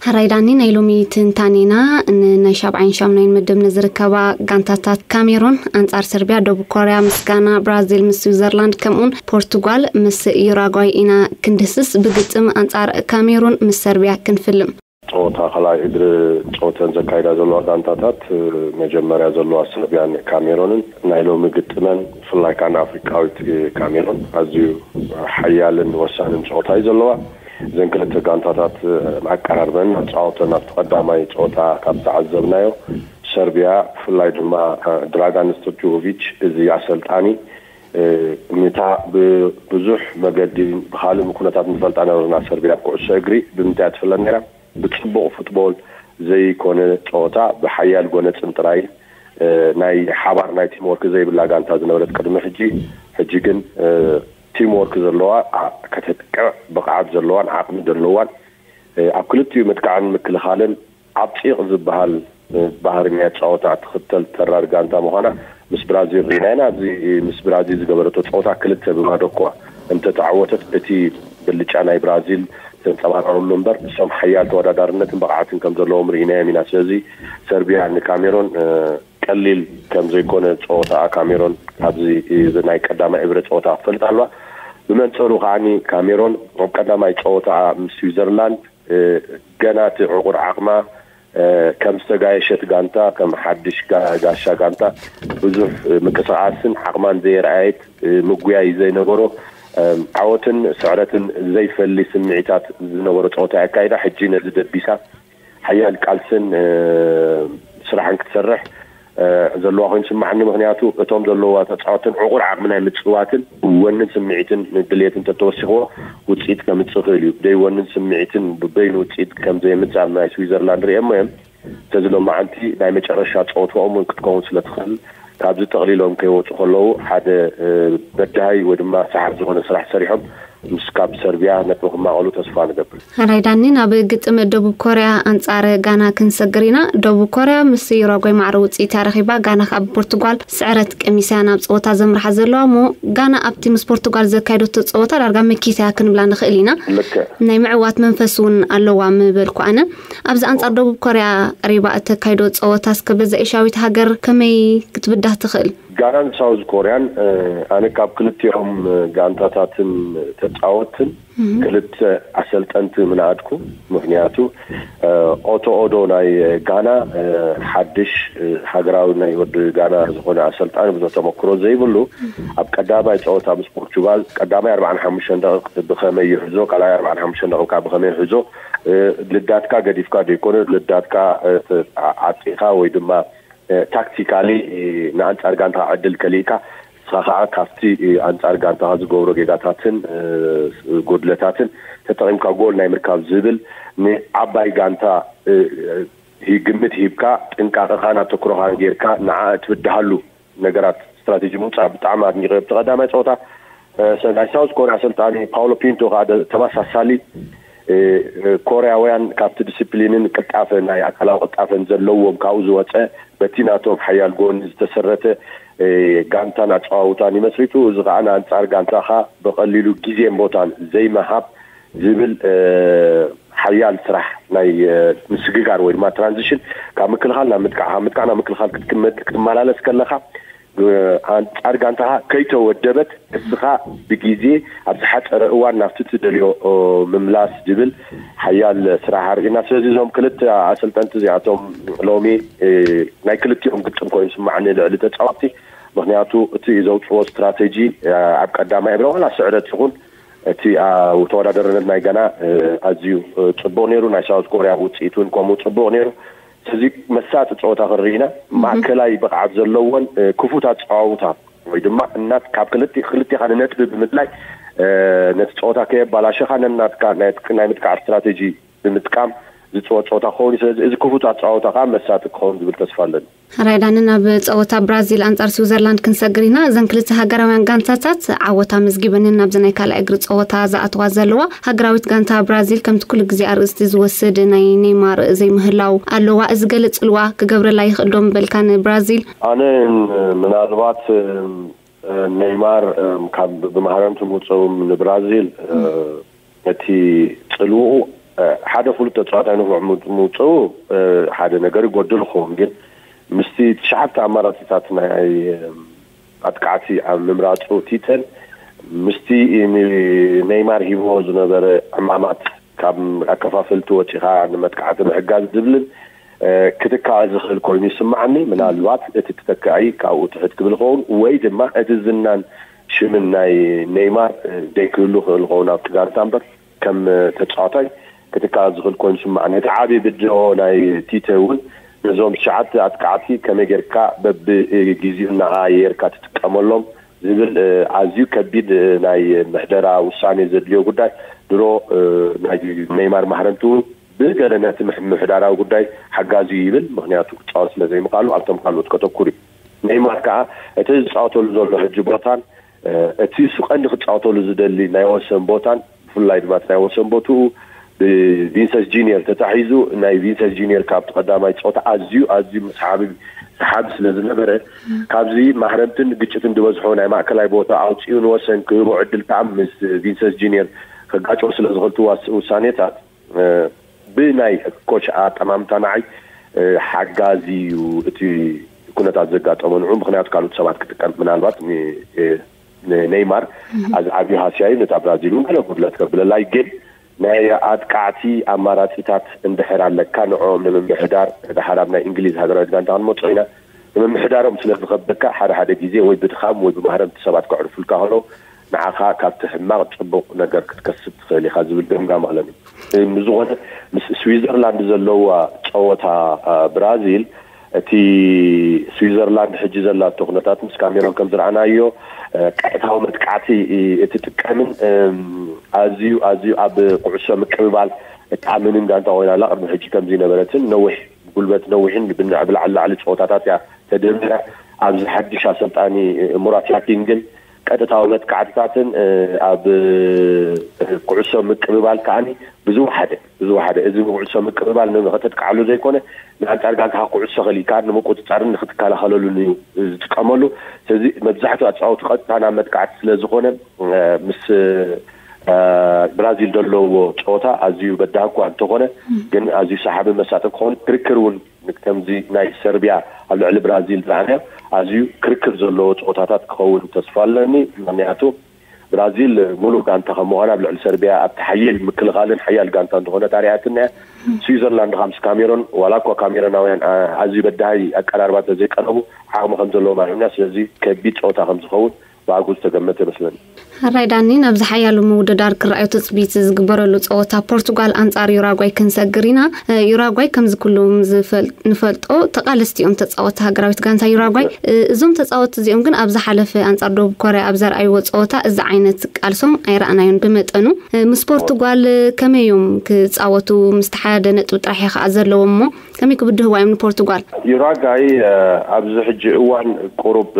ሕራይ ዳኒ፣ ናይ ሎሚ ትንታኔና ንናይ ሻብዓይን ሻምናይን መደብ ንዝርከባ ጋንታታት ካሜሩን ኣንጻር ሰርቢያ፣ ደቡብ ኮርያ ምስ ጋና፣ ብራዚል ምስ ስዊዘርላንድ፣ ከምኡን ፖርቱጋል ምስ ዩራጓይ ኢና ክንድህስስ። ብግጥም ኣንጻር ካሜሩን ምስ ሰርቢያ ክንፍልም። ጸወታ ካልኣይ እግሪ ጸወተን ዘካይዳ ዘለዋ ጋንታታት፣ መጀመርያ ዘለዋ ሰርቢያን ካሜሮንን፣ ናይ ሎሚ ግጥመን ብፍላይ ከኣ ንኣፍሪቃዊት ካሜሮን ኣዝዩ ሓያልን ወሳንን ጸወታ እዩ ዘለዋ። እዘን ክልተ ጋንታታት ኣቀራርበን ኣጻወተን ኣብቲ ቀዳማይ ጸወታ ካብ ተዓዘብናዮ፣ ሰርቢያ ብፍላይ ድማ ድራጋን ስቶጆቪች እዚ ኣሰልጣኒ፣ ነታ ብብዙሕ መገዲ ብኻልእ ኩነታት ንፈልጣ ነበርና። ሰርቢያ ኣብ ኩዕሶ እግሪ ብምንታይ እያ ትፍለጥ ነይራ? ብጽቡቕ ፉትቦል ዘይኮነ ጸወታ፣ ብሓያል ጎነጽን ጥራይ፣ ናይ ሓባር ናይ ቲም ወርክ ዘይብላ ጋንታ ዝነበረት ቅድሚ ሕጂ። ሕጂ ግን ቲም ወርክ ዘለዋ፣ ከተጥቅዕ ብቕዓት ዘለዋን ዓቕሚ ዘለዋን፣ ኣብ ክልቲኡ ምጥቃዕን ምክልኻልን ዓብጺቕ ዝበሃል ባህሪ ናይ ኣጻወታ እትኽተል ተራር ጋንታ ምዃና ምስ ብራዚል ርኢና ኢና። ኣብዚ ምስ ብራዚል ዝገበረቶ ጸወታ ክልተ ብባዶ እኳ እንተተዓወተት፣ እቲ ብልጫ ናይ ብራዚል ተንጸባረረሉ እምበር፣ እሶም ሓያል ተወዳዳርነትን ብቕዓትን ከም ዘለዎም ርኢናዮም ኢና። ስለዚ ሰርቢያ ንካሜሮን ቀሊል ከም ዘይኮነ ጸወታኣ፣ ካሜሮን ኣብዚ እዚ ናይ ቀዳማይ እብረ ጸወታ ክትፈልጥ ኣለዋ። ብመንጸሩ ከዓኒ ካሜሮን ኣብ ቀዳማይ ጸወታኣ ምስ ስዊዘርላንድ ገና እቲ ዕቑር ዓቕማ ከም ዝተጋየሸት ጋንታ፣ ከም ሓድሽ ጋሻ ጋንታ ብዙሕ ምንቅስቓስን ዓቕማን ዘየርኣየት፣ ምጉያይ ዘይነበሮ፣ ዓወትን ስዕረትን ዘይፈሊ ስምዒታት ዝነበሮ ፀወታ የካይዳ። ሕጂ ነዚ ደቢሳ ሓያል ቃልስን ስራሕን ክትሰርሕ ዘለዋ ኮይኑ ስማዓኒ። ምክንያቱ እቶም ዘለዋ ተፃወትን ዕቑር ዓቕሚ ናይ ምፅዋትን ወንን ስምዒትን ድልየትን ተተወሲኽዎ ውፅኢት ከምፅእ ይኽእል እዩ። ብደይ ወንን ስምዒትን ብበይኑ ውፅኢት ከም ዘየምፅእ ኣብ ናይ ስዊዘርላንድ ሪኦሞ እዮም። ስለዚ ሎማዓንቲ ናይ መጨረሻ ፀወትኦም እውን ክትከውን ስለ ትኽእል፣ ካብዚ ጠቕሊሎም ከይወፁ ከለዉ ሓደ በዳሃይ ወይ ድማ ሰሓር ዝኾነ ስራሕ ሰሪሖም ምስ ካብ ሰርቢያ ነጥቢ ክማቐሉ ተስፋ ንገብር። ሕራይ ዳኒ፣ ናብ ግጥም ደቡብ ኮርያ ኣንጻር ጋና ክንሰግር ኢና። ደቡብ ኮርያ ምስ ዩራጓይ ማዕረ ውጽኢት እያ ረኺባ። ጋና ካብ ፖርቱጋል ስዕረት ቀሚሳ እያ ናብ ጸወታ ዘምርሓ ዘለዋ እሞ፣ ጋና ኣብቲ ምስ ፖርቱጋል ዘካየደቶ ጸወታ ዳርጋ መኪታ እያ ክንብላ ንኽእል ኢና። ልክዕ። ናይ ምዕዋት መንፈስ እውን ኣለዋ ምበልኩ ኣነ። ኣብዚ ኣንጻር ደቡብ ኮርያ ቀሪባ እተካይዶ ጸወታ እስከ በዛ ኤሽያዊት ሃገር ከመይ ክትብዳህ ትኽእል? ጋናን ሳውዝ ኮርያን፣ ኣነ ካብ ክልቲኦም ጋንታታትን ተጻወትን ክልተ ኣሰልጠንቲ ምንኣድኩ። ምክንያቱ ኦቶ ኦዶ ናይ ጋና ሓድሽ ሃገራዊ ናይ ወዲ ጋና ዝኾነ ኣሰልጣኒ ብዙሕ ተመክሮ ዘይብሉ፣ ኣብ ቀዳማይ ጸወታ ምስ ፖርቹጋል ቀዳማይ ኣርባዓን ሓሙሽተን ደቂቕ ብኸመይ ይሕዞ፣ ካልኣይ ኣርባዓን ሓሙሽተን ደቂቕ ብኸመይ ይሕዞ፣ ልዳትካ ገዲፍካ ዘይኮነ፣ ልዳትካ ዓጢኻ ወይ ድማ ታክቲካሊ ንኣንጻር ጋንታ ዕድል ከሊእካ፣ ንስኻ ከዓ ካብቲ ኣንጻር ጋንታኻ ዝገብሮ ጌጋታትን ጉድለታትን ተጠቒምካ ጎል ናይ ምርካብ ዝብል ንዓባይ ጋንታ ግምት ሂብካ፣ ጥንቃቐኻን ኣተኩሮኻን ጌርካ ንዓ እትብድሃሉ ነገራት ስትራቴጂ ምውፃእ ብጣዕሚ ኣድኒቐ። ኣብቲ ቀዳማይ ፀወታ ናይ ሳውዝ ኮርያ ኣሰልጣኒ ፓውሎ ፒንቶ ከዓ ተመሳሳሊ፣ ኮርያውያን ካብቲ ዲስፕሊንን ቅልጣፈ ናይ ኣካላዊ ቅልጣፈን ዘለዎም ካብኡ ዝወፀ በቲ ናቶም ሓያል ጎኒ ዝተሰረተ ጋንታን ኣፀዋውታን ይመስሪቱ። እዚ ከዓ ንኣንፃር ጋንታኻ ብቐሊሉ ግዜን ቦታን ዘይምሃብ ዝብል ሓያል ስራሕ ናይ ምስግጋር ወይ ድማ ትራንዚሽን ካብ ምክልኻል ናብ ምጥቃዕ፣ ካብ ምጥቃዕ ናብ ምክልኻል ክትመላለስ ከለኻ ኣንጻር ጋንታኻ ከይተወደበት እስኻ ብግዜ ኣብ ዝሓጸረ እዋን ናብቲ ትደልዮ ምምላስ ዝብል ሓያል ስራሕ ኣርኢና። ስለዚ እዞም ክልተ ኣሰልጠንቲ እዚኣቶም ሎሚ ናይ ክልቲኦም ግጥም ኮይኑ ስማዕኒ ልዕሊ ተጻወትቲ፣ ምክንያቱ እቲ ዘውፅዎ ስትራቴጂ ኣብ ቀዳማይ እብረ ዋላ ስዕረት ይኹን እቲ ተወዳደርነት ናይ ጋና ኣዝዩ ፅቡቅ ነይሩ። ናይ ሳውት ኮርያ ውፅኢት እውን ከምኡ ፅቡቅ ነይሩ። ስለዚ መሳጢ ፀወታ ክንርኢ ኢና። ማእከላይ ብቕዓት ዘለዎን ክፉት ኣፀዋውታ ወይ ድማ እናት ካብ ክልቲ ክልቲኻ ንነጥቢ ብምድላይ ነቲ ፀወታ ከየባላሸኻ ነናትካ ናይ ምጥቃዕ ስትራቴጂ ብምጥቃም ዝፅወት ፀወታ ክኸውን እዩ። ስለዚ እዚ ክፉት ኣፀዋውታ ከዓ መሳጢ ክኸውን ዝብል ተስፋ ኣለኒ። ራይዳንን ኣብ ፀወታ ብራዚል ኣንጻር ስዊዘርላንድ ክንሰግር ኢና። እዘን ክልተ ሃገራውያን ጋንታታት ዓወት ኣመዝጊበንን ናብዚ ናይ ካልኣይ እግሪ ፀወታ ዝኣትዋ ዘለዋ ሃገራዊት ጋንታ ብራዚል ከምቲ ኩሉ ግዜ ኣርእስቲ ዝወስድ ናይ ኔይማር ዘይምህላው ኣለዋ። እዚ ገለ ፅልዋ ክገብረላ ይኽእል ዶ ምበልካ ንብራዚል? ኣነ ምናልባት ኔይማር ካብ ብማህረምቲ ምውፅኦም ንብራዚል እቲ ፅልውኡ ሓደ ፍሉጥ ተጻዋታይ ንፉዕ ምውጽኡ ሓደ ነገር ይጎድል ይኸውን፣ ግን ምስቲ ትሽዓተ ኣማራጺታት ናይ ኣጥቃዕቲ ኣብ ምምራጹ ቲተን ምስቲ ኔይማር ሂቦ ዝነበረ ዕማማት ካብ ኣከፋፈልቲ ወጺኻ ንመጥቃዕቲ ምሕጋዝ ዝብልን ክትካእ ዝኽእል ኮይኑ ይስምዓኒ። ምናልባት እቲ ተተካኢ ካብኡ ትሕት ክብል ይኸውን ወይ ድማ እቲ ዝናን ሽምን ናይ ኔይማር ዘይክህሉ ክእል ይኸውን ኣብቲ ጋንታ እምበር ከም ተጻዋታይ ክትካእ ዝኽእል ኮይኑ ይስምዓኒ። እቲ ዓቢ ብድሆ ናይ ቲተ እውን ነዞም ትሽዓተ ኣጥቃዕቲ ከመይ ጌርካ በብግዜኡ እናቐያየርካ ትጥቀመሎም ዝብል ኣዝዩ ከቢድ ናይ ምሕደራ ውሳኔ ዘድልዮ ጉዳይ ድሮ ናይ ኔይማር ማህረምቲ እውን ብገለ ነቲ ምምሕዳራዊ ጉዳይ ሓጋዚ ይብል፣ ምኽንያቱ ክጻወት ስለ ዘይምኽኣሉ ኣብቶም ካልኦት ከተኩር እዩ። ኔይማር ከኣ እቲ ዝጻወተሉ ዘሎ ሕጂ ቦታን እቲ እሱ ቀንዲ ክጻወተሉ ዝደሊ ናይ ወሰን ቦታን ብፍላይ ድማ ናይ ወሰን ቦትኡ ብቪንሰንስ ጂኒየር ተታሒዙ ናይ ቪንሰንስ ጂኒየር ካብቲ ቀዳማይ ጸወታ ኣዝዩ ኣዝዩ መስሓቢ ሰሓቢ ስለ ዝነበረ ካብዚ ማህረምትን ግጭትን ዝበዝሖ ናይ ማእከላይ ቦታ ኣውጺኡ ንወሰን ክህቦ ዕድል ከኣ ምስ ቪንሰንስ ጂኒየር ከጋጨው ስለ ዝኽእል ውሳኔታት ብናይ ኮች ኣጠማምታ ንዓይ ሓጋዚ እዩ እቲ ኩነታት ዘጋጠሞ ንዑ ምክንያቱ ካልኦት ሰባት ክጥቀም ምናልባት ኔይማር ኣዚ ዓብዩ ሃስያ እዩ ነታ ብራዚል እውን ገለ ጉድለት ከብለላ እዩ ግን ናይ ኣጥቃዕቲ ኣማራፂታት እንድሕር ኣለካ ንዕኦም ንምምሕዳር ድሓር ኣብ ናይ እንግሊዝ ሃገራዊት ጋንታ ክንመፆ ኢና ንምምሕዳሮም ስለ ዝኸብደካ ሓደ ሓደ ግዜ ወይ ብድኻም ወይ ብማህረምቲ ሰባት ከዕርፉልካ ከለዉ ንዓኻ ካብቲ ሕማቕ ጽቡቕ ነገር ክትከስብ ትኽእል ኢኻ ዝብል ገምጋም ኣለኒ። ብዝኾነ ምስ ስዊዘርላንድ ዘለዋ ጸወታ ብራዚል እቲ ስዊዘርላንድ ሕጂ ዘላቶ ኩነታት ምስ ካሜሮን ከም ዝረኣናዮ ቀጥታዊ መጥቃዕቲ እትጥቀምን ኣዝዩ ኣዝዩ ኣብ ኩዕሶ ምቅብባል እትኣምንን ጋንታ ኮይና ኣላ። ቅድሚ ሕጂ ከምዚ ነበረትን ነዊሕ ጉልበት ነዊሕን ብላዕሊ ላዕሊ ጸወታታት እያ ተደሚራ ኣብዚ ሓድሽ ኣሰልጣኒ ሙራት ያኪን ግን ቀጥታዊ መጥቃዕትታትን ኣብ ኩዕሶ ምቅብባል ከዓኒ ብዝወሓደ ብዝወሓደ እዚ ኩዕሶ ምቅብባል ንኸተጥቅዓሉ ዘይኮነ ንኣንጻር ጋንታኻ ኩዕሶ ከሊእካ ንምቁፅፃርን ንክትከላኸለሉን እዩ ዝጥቀመሉ። ስለዚ መብዛሕትኡ ኣፃወቱ ቀጥታ ናብ መጥቃዕቲ ስለ ዝኾነ ምስ ብራዚል ዘለዎ ጨወታ ኣዝዩ በዳህ እኳ እንተኾነ ግን ኣዝዩ ሰሓቢ መሳጢ ክኸውን ክርክር እውን ከምዚ ናይ ሰርቢያ ኣብ ልዕሊ ብራዚል ዝረኣናዮ ኣዝዩ ክርክር ዘለዎ ፀወታታት ክኸውን ተስፋ ኣለኒ። ምክንያቱ ብራዚል ሙሉእ ጋንታ ከም ምዃና ኣብ ልዕሊ ሰርቢያ ኣብቲ ሓየል ምክልኻልን ሓያል ጋንታ እንተኾነት ኣርኣያትና እያ። ስዊዘርላንድ ከዓ ምስ ካሜሮን ዋላ እኳ ካሜሮናውያን ኣዝዩ በዳሂ ኣቀራርባ እንተዘይቀረቡ ዓቕሚ ከም ዘለዎም ኣሪእና። ስለዚ ከቢድ ፀወታ ከም ዝኸውን ብኣግኡ ዝተገመተ ይመስለኒ። ሕራይ ዳኒ፣ ናብዚ ሓያሎ ምውድዳር ክረኣዩ ትጽቢት ዝግበረሉ ጸወታ ፖርቱጋል ኣንጻር ዩራጓይ ክንሰግር ኢና። ዩራጓይ ከምዚ ኩሉ ንፈልጦ ተቓለስቲ እዮም ተጻወቲ ሃገራዊት ጋንታ ዩራጓይ። እዞም ተጻወቲ እዚኦም ግን ኣብ ዝሓለፈ ኣንጻር ደቡብ ኮርያ ኣብ ዘርኣይዎ ጸወታ እዚ ዓይነት ቃልሶም ኣይረኣናዮን ብመጠኑ። ምስ ፖርቱጋል ከመይ እዮም ክጻወቱ? ምስቲ ሓደ ነጥቢ ጥራሕ እየ ከኣ ዘለዎም እሞ ከመይ ክብድህዋ እዮም ንፖርቱጋል? ዩራጋይ ኣብዚ ሕጂ እዋን ቁሩብ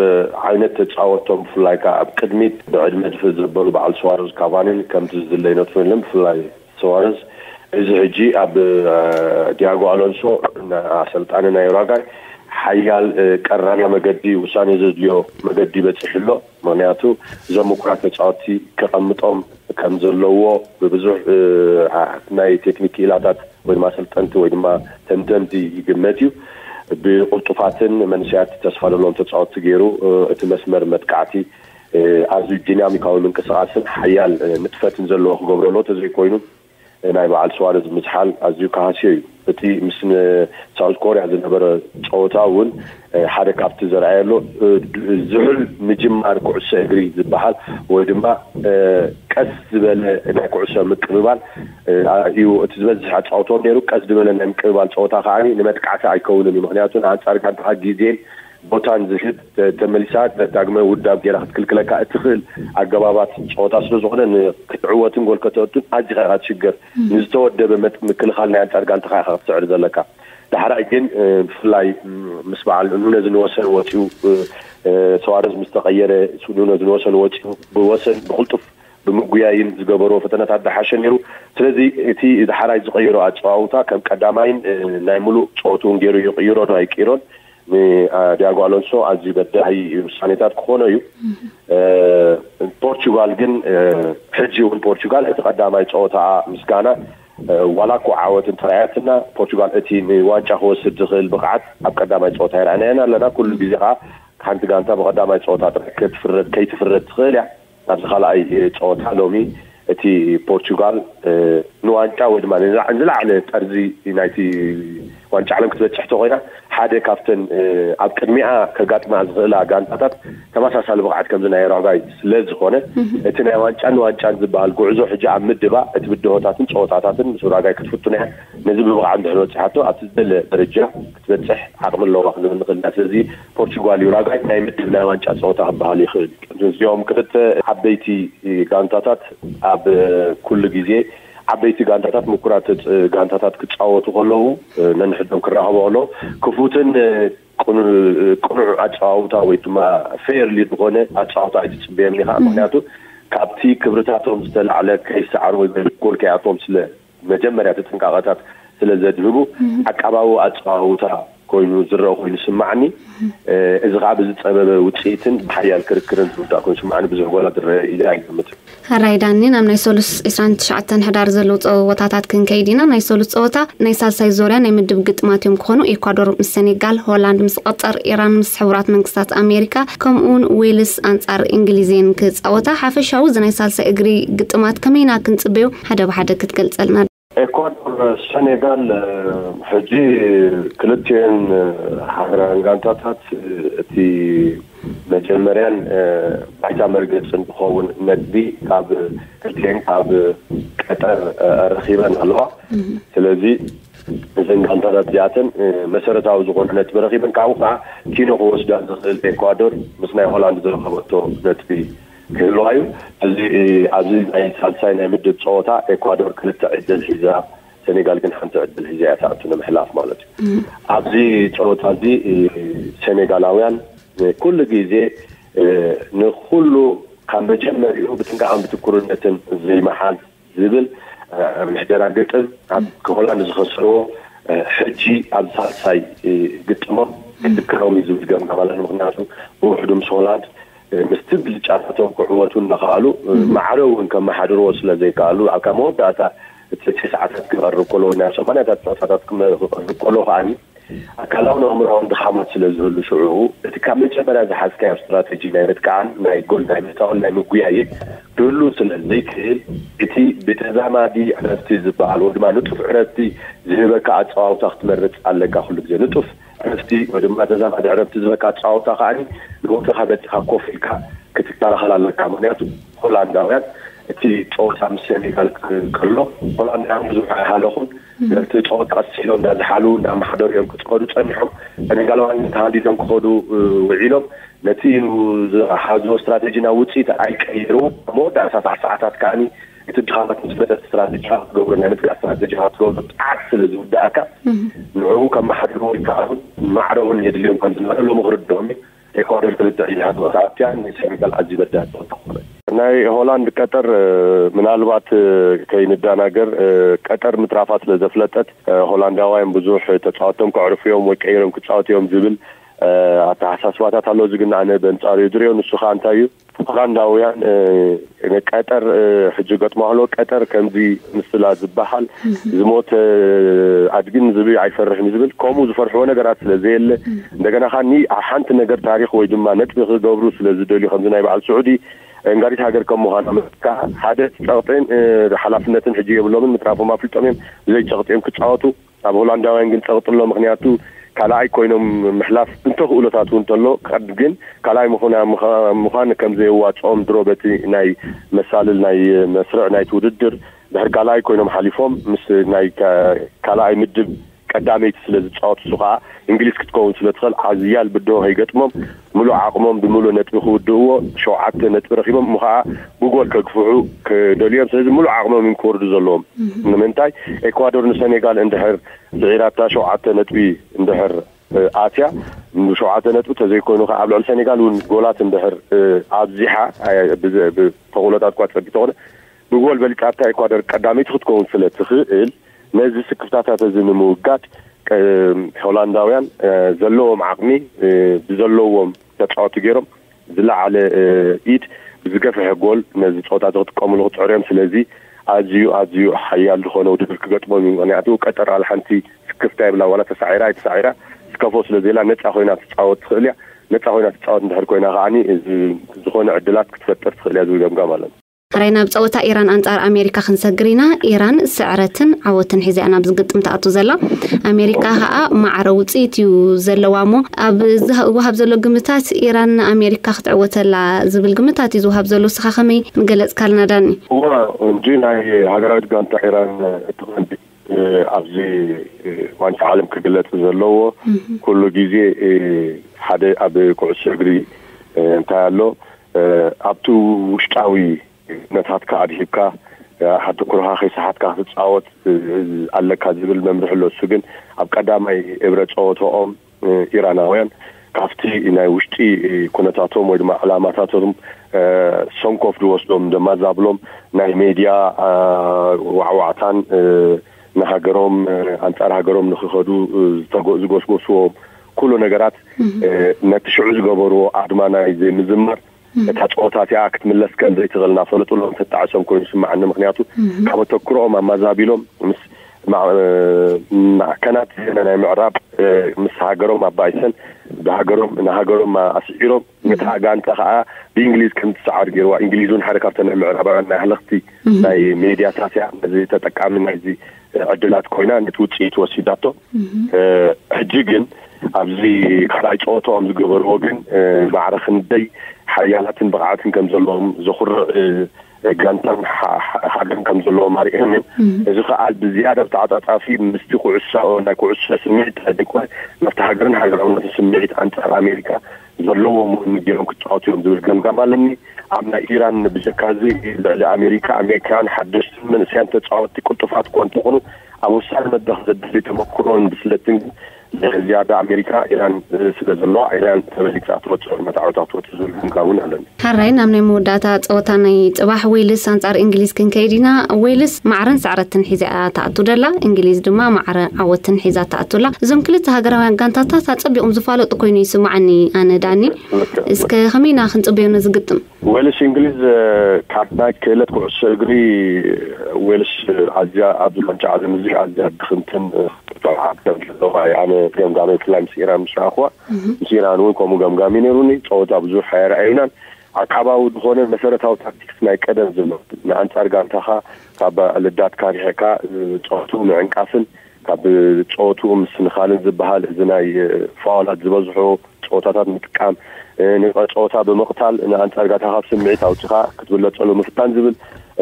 ዓይነት ተጻወቶም ብፍላይ ከዓ ኣብ ቅድሚት ብዕድመ ድፍእ ዘበሉ በዓል ስዋረዝ ካቫኒን ከምቲ ዝድለ ይነጥፉ የለን። ብፍላይ ስዋረዝ እዚ ሕጂ ኣብ ዲያጎ ኣሎንሶ ኣሰልጣኒ ናይ ዩራጋይ ሓያል ቀራና መገዲ ውሳኔ ዘድልዮ መገዲ በፂሑ ኣሎ። ምክንያቱ እዞም ምኩራት ተፃወቲ ከቐምጦም ከም ዘለዎ ብብዙሕ ናይ ቴክኒክ ክኢላታት ወይ ድማ ኣሰልጠንቲ ወይ ድማ ተንተንቲ ይግመት እዩ። ብቅልጡፋትን መንእሰያት ተስፋ ዘለዎም ተፃወቲ ገይሩ እቲ መስመር መጥቃዕቲ ኣዝዩ ዲናሚካዊ ምንቅስቃስን ሓያል ንጥፈትን ዘለዎ ክገብረሎ ተዘይኮይኑ ናይ በዓል ስዋረዝ ምዝሓል ኣዝዩ ክሃስዮ እዩ። እቲ ምስ ሳውዝ ኮርያ ዝነበረ ፀወታ እውን ሓደ ካብቲ ዘርኣየሎ ዝሑል ምጅማር ኩዕሶ እግሪ ዝበሃል ወይ ድማ ቀስ ዝበለ ናይ ኩዕሶ ምቅብባል እዩ። እቲ ዝበዝሕ ኣፃውቶም ነይሩ ቀስ ዝበለ ናይ ምቅብባል ፀወታ ከዓ ንመጥቃዕቲ ኣይከውንን እዩ። ምክንያቱ ንኣንፃር ጋንታካ ግዜን ቦታን ዝህብ ተመሊሳ ዳግመ ውዳብ ገይራ ክትክልክለካ እትኽእል ኣገባባት ፀወታ ስለዝኾነ ክትዕወትን ጎል ከተእቱን ኣዚኻ ኢኻ ትሽገር። ንዝተወደበ ምክልኻል ናይ ኣንፃር ጋንታኻ ኢኻ ክትስዕር ዘለካ። ዳሕራይ ግን ብፍላይ ምስ በዓል ኑነዝ ንወሰን ወፂኡ ሰዋረዝ ምስ ተቐየረ ኑነዝ ንወሰን ወፂኡ ብወሰን ብቕልጡፍ ብምጉያይን ዝገበሮ ፈተነታት ዝሓሸ ነይሩ። ስለዚ እቲ ዳሕራይ ዝቐየሮ ኣፀዋውታ ከም ቀዳማይን ናይ ሙሉእ ፀወትውን ገይሩ ይቕይሮ ዶ ኣይቅይሮን ንዲያጎ ኣሎንሶ ኣዝዩ በዳሂ ውሳኔታት ክኾኖ እዩ። ፖርቹጋል ግን ሕጂ እውን ፖርቹጋል እቲ ቀዳማይ ፀወታ ምስ ጋና ዋላ እኮ ዓወት እንተረኣያትና፣ ፖርቹጋል እቲ ንዋንጫ ክወስድ ዝኽእል ብቕዓት ኣብ ቀዳማይ ፀወታ ይረኣናየን ኣለና። ኩሉ ግዜ ከዓ ሓንቲ ጋንታ ብቐዳማይ ፀወታ ጥራይ ክትፍረድ ከይትፍረድ ትኽእል እያ። ኣብዚ ካልኣይ ፀወታ ሎሚ እቲ ፖርቹጋል ንዋንጫ ወይ ድማ ንላዕለ ጠርዚ ናይቲ ዋንጫ ዓለም ክትበፅሕ ተኮይና፣ ሓደ ካብተን ኣብ ቅድሚኣ ከጋጥማ ዝኽእላ ጋንታታት ተመሳሳሊ ብቕዓት ከምዚ ናይ ራጓይ ስለ ዝኾነ፣ እቲ ናይ ዋንጫን ዋንጫን ዝበሃል ጉዕዞ ሕጂ ኣብ ምድባ፣ እቲ ብድሆታትን ፀወታታትን ምስ ራጓይ ክትፍትኖ እያ። ነዚ ብብቕዓት እንድሕር በፂሓቶ ኣብቲ ዝደለ ደረጃ ክትበፅሕ ዓቕሚ ኣለዋ ክንብል ንኽእል ኢና። ስለዚ ፖርቹጋል ዩራጋይ ናይ ምድብ ናይ ዋንጫ ፀወታ ክበሃል ይኽእል እዩ። እዚኦም ክልተ ዓበይቲ ጋንታታት ኣብ ኩሉ ግዜ ዓበይቲ ጋንታታት፣ ምኩራት ጋንታታት ክፃወቱ ከለዉ፣ ነንሕዶም ክራኸቡ ከለዉ ክፉትን ቅኑዕ ኣፀዋውታ ወይ ድማ ፌርሊ ዝኾነ ኣፀዋውታ ኣይትፅበዮም ኢኻ። ምክንያቱ ካብቲ ክብርታቶም ዝተላዕለ ከይሰዓሩ ወይ ጎል ከይኣትዎም ስለ መጀመርያ እቲ ጥንቃቐታት ስለ ዘድህቡ፣ ዓቃባዊ ኣጸዋውታ ኮይኑ ዝረአ ኮይኑ ስማዕኒ። እዚ ከዓ ብዝጸበበ ውጽኢትን ብሓያል ክርክርን ዝውዳእ ኮይኑ ስማዕኒ ብዙሕ ጎላት ዝረአ ኢለ ኣይገምትን። ሕራይ ዳኒ፣ ናብ ናይ ሰሉስ ዕስራን ትሽዓተን ሕዳር ዘለዉ ጸወታታት ክንከይድ ኢና። ናይ ሰሉስ ጸወታ ናይ ሳልሳይ ዞርያ ናይ ምድብ ግጥማት እዮም ክኾኑ። ኤኳዶር ምስ ሴኔጋል፣ ሆላንድ ምስ ቀጠር፣ ኢራን ምስ ሕቡራት መንግስታት ኣሜሪካ፣ ከምኡ እውን ዌልስ ኣንጻር እንግሊዝን ክጻወታ። ሓፈሻዊ እዚ ናይ ሳልሳይ እግሪ ግጥማት ከመይና ክንጽበዮ ሓደ ብሓደ ክትገልጸልና? ኤኳዶር፣ ሰኔጋል፣ ሕጂ ክልቲኤን ሃገራውያን ጋንታታት እቲ መጀመርያን ባይታ መርገጽን ዝኸውን ነጥቢ ካብ ክልቲኤን ካብ ቀጠር ረኺበን ኣለዋ። ስለዚ እዘን ጋንታታት እዚኣተን መሰረታዊ ዝኾነ ነጥቢ ረኺበን፣ ካብኡ ከዓ ኪኖ ክወስዳ ዝኽእል ኤኳዶር ምስ ናይ ሆላንድ ዝረኸበቶ ነጥቢ ክህልዋ እዩ። እዚ ኣብዚ ናይ ሳልሳይ ናይ ምድብ ፀወታ ኤኳዶር ክልተ ዕድል ሒዛ፣ ሰኔጋል ግን ሓንቲ ዕድል ሒዛ እያ ትኣቱ ንምሕላፍ ማለት እዩ። ኣብዚ ፀወታ እዚ ሰኔጋላውያን ኩሉ ግዜ ንኩሉ ካብ መጀመሪኡ ብጥንቃቐን ብትኩርነትን ዘይመሓዝ ዝብል ምሕደራ ግጥም ኣብ ሆላንድ ዝኸሰርዎ ሕጂ ኣብ ሳልሳይ ግጥሞም ክድክሮም እዩ ዝብል ገምጋም ኣለኒ። ምክንያቱ ብውሕዱ ምስ ሆላንድ ምስቲ ብልጫታቶም ክዕወቱ እናኸኣሉ ማዕረ እውን ከመሓድርዎ ስለ ዘይከኣሉ ኣብ ካብ መወዳእታ እቲ ትሽዓታት ክቐርብ ከሎ ወይ ናብ ሰማንያታት ፀወታታት ክመ- ክቐርብ ከሎ ከዓኒ ኣካላውን ኣእምሮኣውን ድኻማት ስለ ዝህሉ ሽዑ እቲ ካብ መጀመርያ ዝሓዝካዮ ስትራተጂ ናይ ምጥቃዕን ናይ ጎል ናይ ምእታውን ናይ ምጉያይን ክህሉ ስለ ዘይክእል እቲ ብተዛማዲ ዕረፍቲ ዝበሃል ወይ ድማ ንጡፍ ዕረፍቲ ዝህበካ ኣፀዋውታ ክትመርፅ ኣለካ። ኩሉ ግዜ ንጡፍ ዕረፍቲ ወይ ድማ ተዛማዲ ዕረፍቲ ዝበካ ኣፀዋውታ ከዓኒ ንቦታኻ መፂኻ ኮፍ ኢልካ ክትከላኸል ኣለካ። ምክንያቱ ሆላንዳውያን እቲ ፀወታ ምስ ሴኔጋል ከሎ ሆላንዳውያን ብዙሕ ኣይሃለኹን። ነቲ ፀወታ ቀስ ኢሎም እንዳዝሓሉ እንዳመሓደሩ እዮም ክፅኸዱ ፀኒሖም። ሴኔጋላውያን ግን ተሃንዲዶም ክኸዱ ውዒሎም ነቲ ዝሓዝዎ ስትራቴጂ ናብ ውፅኢት ኣይቀየርዎ። ኣብ መወዳእታ ሰዓታት ከዓኒ እቲ ድኻማት ምስ መጠት ስትራቴጂ ክትገብሮ ናይ ምጥቃዕ ስትራቴጂ ክትገብሮ ብፅዓት ስለ ዝውዳእካ ንዕኡ ከመሓድርዎ ይከኣሉ። ማዕረ እውን የድልዮም ከም ዝነበረ ሎሚ ክርድኦም እዩ። ኤኳዶር ክልተ ኢድ ሓንቲ ወሳዕትያ ንሴኔጋል ኣዝዩ በዳህ ተኾነ። ናይ ሆላንድ ቀጠር ምናልባት ከይንዳናገር ቀጠር ምትራፋ ስለ ዘፍለጠት ሆላንዳውያን ብዙሕ ተፃወቶም ከዕርፉ እዮም ወይ ቀይሮም ክፃወቱ እዮም ዝብል ኣተሓሳስባታት ኣሎ። እዚ ግን ኣነ በንፃሩ እዩ ዝሪኦ። ንሱ ከዓ እንታይ እዩ ሆላንዳውያን ቀጠር ሕጂ ገጥሞ ኣሎ። ቀጠር ከምዚ ምስላ ዝበሃል ዝሞተ ኣድግን ዝብኢ ኣይፈርሕን ዝብል ከምኡ ዝፈርሕዎ ነገራት ስለ ዘየለ እንደገና ካኒ ሓንቲ ነገር ታሪኽ ወይ ድማ ነጥቢ ክገብሩ ስለ ዝደልዩ ከምዚ ናይ በዓል ስዑዲ እንጋሪት ሃገር ከም ምዃና መካ ሓደ ጸቕጥን ሓላፍነትን ሕጂ የብሎምን። ምትራፎም ኣፍልጦም እዮም ብዘይ ጸቕጢ እዮም ክጻወቱ። ኣብ ሆላንዳውያን ግን ጸቕጢ ኣሎ። ምኽንያቱ ካልኣይ ኮይኖም ምሕላፍ እንተኽእሎታት እውን እንተሎ ግን ካልኣይ ምዃን ከም ዘየዋፅኦም ድሮ በቲ ናይ መሳልል ናይ መስርዕ ናይቲ ውድድር ድሕር ካልኣይ ኮይኖም ሓሊፎም ምስ ናይ ካልኣይ ምድብ ቀዳመይቲ ስለ ዝፃወቱ እሱ ከዓ እንግሊዝ ክትከውን ስለ ትኽእል ሓዝያል ብድሆ ከይገጥሞም ምሉእ ዓቕሞም ብምሉእ ነጥቢ ክውድእዎ ሸውዓተ ነጥቢ ረኪቦም እሞ ከዓ ብጎል ከግፍሑ ክደልዮም። ስለዚ ምሉእ ዓቕሞም እዮም ክወርዱ ዘለዎም። ንምንታይ ኤኳዶር ንሰኔጋል እንድሕር ስዒራታ ሸውዓተ ነጥቢ እንድሕር ኣትያ ሸውዓተ ነጥቢ ተዘይኮይኑ ከዓ ኣብ ልዕሊ ሰኔጋል እውን ጎላት እንድሕር ኣብዚሓ ተኽእሎታት እኳ ትፀቢ ተኾነ ብጎል በሊፃታ ኤኳዶር ቀዳመይቲ ክትከውን ስለ ትኽእል ነዚ ስክፍታታት እዚ ንምውጋድ ሆላንዳውያን ዘለዎም ዓቕሚ ብዘለዎም ተፃወቲ ገይሮም ዝለዓለ ኢድ ብዝገፍሐ ጎል ነዚ ፀወታ እዚ ክጥቀምሉ ክፅዕሩ እዮም። ስለዚ ኣዝዩ ኣዝዩ ሓያል ዝኾነ ውድድር ክገጥሞም እዩ። ምክንያቱ ቀጠር ኣል ሓንቲ ስክፍታ የብላ፣ ዋላ ተሳዒራ ኣይተሳዒራ ስከፎ ስለ ዘላ ነፃ ኮይና ትፃወት ትኽእል እያ። ነፃ ኮይና ትፃወት እንድሕር ኮይና ከዓኒ እዚ ዝኾነ ዕድላት ክትፈጥር ትኽእል እያ ዝብል ገምጋም ኣለኒ። ሕራይ ናብ ፀወታ ኢራን ኣንፃር ኣሜሪካ ክንሰግር ኢና። ኢራን ስዕረትን ዓወትን ሒዛ እያ ናብዚ ግጥም ትኣቱ ዘላ። ኣሜሪካ ከዓ ማዕረ ውፅኢት እዩ ዘለዋ እሞ ኣብ ዝወሃብ ዘሎ ግምታት ኢራን ንኣሜሪካ ክትዕወተላ ዝብል ግምታት እዩ ዝወሃብ ዘሎ። ንስኻ ከመይ ምገለፅካልና ዳኒ? እዋ እንጂ ናይ ሃገራዊት ጋንታ ኢራን እቲ ቀንዲ ኣብዚ ዋንጫ ዓለም ክግለፅ ዘለዎ ኩሉ ግዜ ሓደ ኣብ ኩዕሶ እግሪ እንታይ ኣሎ ኣብቲ ውሽጣዊ ነታትካ ኣድሂብካ ሓተኩርኻ ከይሰሓትካ ክትፃወት ኣለካ ዝብል መምርሒ ኣሎ። እሱ ግን ኣብ ቀዳማይ እብረ ፀወታኦም ኢራናውያን ካብቲ ናይ ውሽጢ ኩነታቶም ወይ ድማ ዕላማታቶም ሰንኮፍ ዝወስዶም ደማዛብሎም ናይ ሜድያ ዋዕዋዕታን ንሃገሮም ኣንፃር ሃገሮም ንክኸዱ ዝጎስጎስዎ ኩሉ ነገራት ነቲ ሽዑ ዝገበርዎ ኣድማ ናይ ዘይምዝማር እታ ፀወታ እቲኣ ክትምለስ ከም ዘይትኽእል እናፈለጡ ሎም ተጣዕሶም ኮይኑ ይስማዓኒ። ምክንያቱ ካብ ኣተኩሮኦም ኣማዛቢሎም ምስ ማዕከናት ዜና ናይ ምዕራብ ምስ ሃገሮም ኣባይሰን ብሃገሮም ንሃገሮም ኣስዒሮም ነታ ጋንታ ከዓ ብእንግሊዝ ከም ትሰዓር ገይርዋ። እንግሊዝ እውን ሓደ ካብተን ናይ ምዕራባውያን ናይ ኣህለኽቲ ናይ ሜድያታት እያ። ነዚ ተጠቃሚ ናይዚ ዕድላት ኮይና ነቲ ውፅኢት ወሲዳቶ። ሕጂ ግን ኣብዚ ካልኣይ ፀወታኦም ዝገበርዎ ግን ማዕረ ክንደይ ሓያላትን ብቕዓትን ከም ዘለዎም ዘኹርዕ ጋንታን ሃገርን ከም ዘለዎም ኣርእዮም እዮም። እዚ ከዓ ብዝያዳ ብተዓፃፃፊ ምስቲ ኩዕሶ ናይ ኩዕሶ ስምዒት ጥራይ ዘይኮነ ናብቲ ሃገርን ሃገራውነትን ስምዒት ኣንፃር ኣሜሪካ ዘለዎም እውን ገይሮም ክፃወቱ እዮም ዝብል ገምጋም ኣለኒ። ኣብ ናይ ኢራን ብጀካ እዚ ልዕሊ ኣሜሪካ ኣሜሪካውያን ሓደሽትን መንእሰያን ተፃወትቲ ቅልጡፋት እኳ እንተኾኑ ኣብ ወሳኒ መድረኽ ዘድሊ ተመክሮን ብስለትን ግን ዝያዳ ኣሜሪካ ኢራን ስለ ዘለዋ ኢራን ተበሊፃ ትወፅእ መታዕወታ ትወፅእ ዝብል ግምጋም እውን ኣለኒ። ሕራይ ናብ ናይ መወዳእታ ፀወታ ናይ ፅባሕ ዌልስ ኣንፃር እንግሊዝ ክንከይድ ኢና። ዌልስ ማዕረን ስዕረትን ሒዛ እያ ትኣቱ ደላ፣ እንግሊዝ ድማ ማዕረ ዓወትን ሒዛ ትኣቱላ። እዞም ክልተ ሃገራውያን ጋንታታት ኣፀቢቖም ዝፋለጡ ኮይኑ ይስማዓኒ ኣነ ዳኒ። እስከ ከመይና ክንፅበዮ ነዚ ግጥም? ዌልስ እንግሊዝ ካብ ናይ ክእለት ኩዕሶ እግሪ ዌልስ ኣዝያ ኣብዚ ዋንጫ ዓለም እዚ ኣዝያ ድኽምትን ብጣዕሚ ከም ዘለዋ ኣነ ገምጋመይ ብፍላይ ምስ ኢራን ምስ ረኣኽዋ ምስ ኢራን እውን ከምኡ ገምጋሚ ነይሩኒ። ፀወታ ብዙሕ ኣየረኣዩናን ዓቃባዊ ዝኾነ መሰረታዊ ታክቲክስ ናይ ቀደም ዝመ ንኣንፃር ጋንታኻ ካብ ልዳትካ ሪሕካ ፀወቱ ምዕንቃፍን ካብ ፀወቱ ምስንኻልን ዝበሃል እዚ ናይ ፋዋላት ዝበዝሖ ፀወታታት ምጥቃም ንፀወታ ብምቕታል ንኣንፃር ጋንታኻ ካብ ስምዒት ኣውፅኻ ክትብለፀሉ ምፍታን ዝብል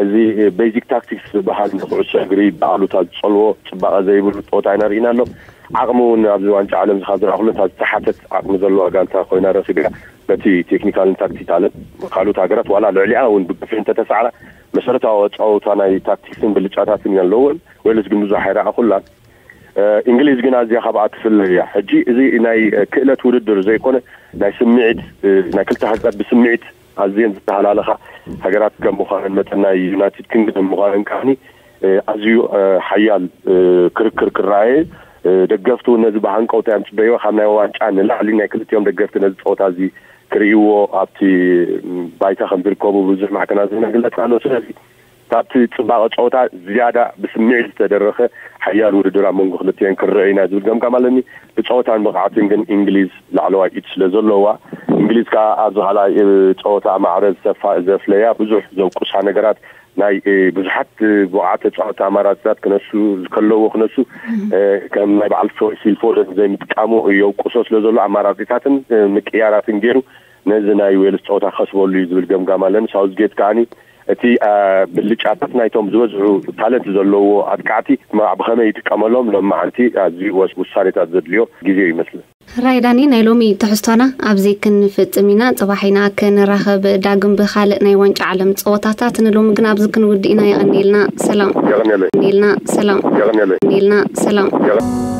እዚ ቤዚክ ታክቲክስ ዝበሃል ንኩዕሶ እግሪ ብኣሉታ ዝፀልዎ ፅባቐ ዘይብሉ ፀወታ ኢና ርኢና ኣሎ። ዓቕሚ እውን ኣብዚ ዋንጫ ዓለም እዚ ካብ ዝረኣኹሉ እታ ዝተሓተት ዓቕሚ ዘለዋ ጋንታ ኮይና ረኺበያ። በቲ ቴክኒካልን ታክቲካልን ካልኦት ሃገራት ዋላ ልዕሊኣ እውን ብግፍሒ እንተተሳዕራ መሰረታዊ ኣፃውታ ናይ ታክቲክስን ብልጫታትን ኣለዎን። ዌልስ ግን ብዙሕ ኣይረኣኹላን። እንግሊዝ ግን ኣዝያ ካብኣ ትፍለ እያ። ሕጂ እዚ ናይ ክእለት ውድድር ዘይኮነ ናይ ስምዒት ናይ ክልተ ሃገራት ብስምዒት ኣዝየን ዝተሃላለኻ ሃገራት ከም ምዃነን መጠን ናይ ዩናይትድ ኪንግደም ምዃነን ከዓኒ ኣዝዩ ሓያል ክርክር ክረኣየ። ደገፍቲ እውን ነዚ ብሃንቀውታ እዮም ፅበይዎ። ካብ ናይ ዋንጫ ንላዕሊ ናይ ክልቲኦም ደገፍቲ ነዚ ፀወታ እዚ ክርእይዎ ኣብቲ ባይታ ከም ዝርከቡ ብዙሕ ማዕከናት ዝነግለፅ ኣሎ። ስለዚ ካብቲ ፅባቐ ፀወታ ዝያዳ ብስምዒት ዝተደረኸ ሓያል ውድድር ኣብ መንጎ ክልቲኦን ክረአ ኢና ዝብል ገምጋም ኣለኒ። ብፀወታን ብቕዓትን ግን እንግሊዝ ላዕለዋይ ኢድ ስለ ዘለዋ እንግሊዝ ከዓ ኣብዚ ካልኣይ ፀወታ ማዕረ ዝሰፋ ዘፍለያ ብዙሕ ዘውቅሳ ነገራት ናይ ብዙሓት ብቕዓት ተፃወቲ ኣማራፅታት ክነሱ ከለዎ ክነሱ ከም ናይ በዓል ፊል ፎደን ዘይምጥቃሙ የውቅሶ ስለ ዘሎ ኣማራፂታትን ምቅያራትን ገይሩ ነዚ ናይ ዌልስ ፀወታ ክኸስበሉ እዩ ዝብል ገምጋም ኣለኒ። ሳውዝጌት ከዓኒ እቲ ብልጫታት ናይቶም ዝበዝሑ ታለንት ዘለዎ ኣጥቃዕቲ ብኸመይ ይጥቀመሎም ሎም መዓልቲ ኣዝዩ ውሳኔታት ዘድልዮ ግዜ ይመስል። ራይዳኒ ናይ ሎሚ ትሕዝቶና ኣብዚ ክንፍጽም ኢና። ጽባሕ ኢና ክንራኸብ ዳግም ብኻልእ ናይ ዋንጫ ዓለም ጸወታታት። ንሎሚ ግን ኣብዚ ክንውድእ ኢና። የቐንየልና ሰላም። የቐንየለይ። የቐንየልና ሰላም። የቐንየለይ። የቐንየልና ሰላም። የቐ-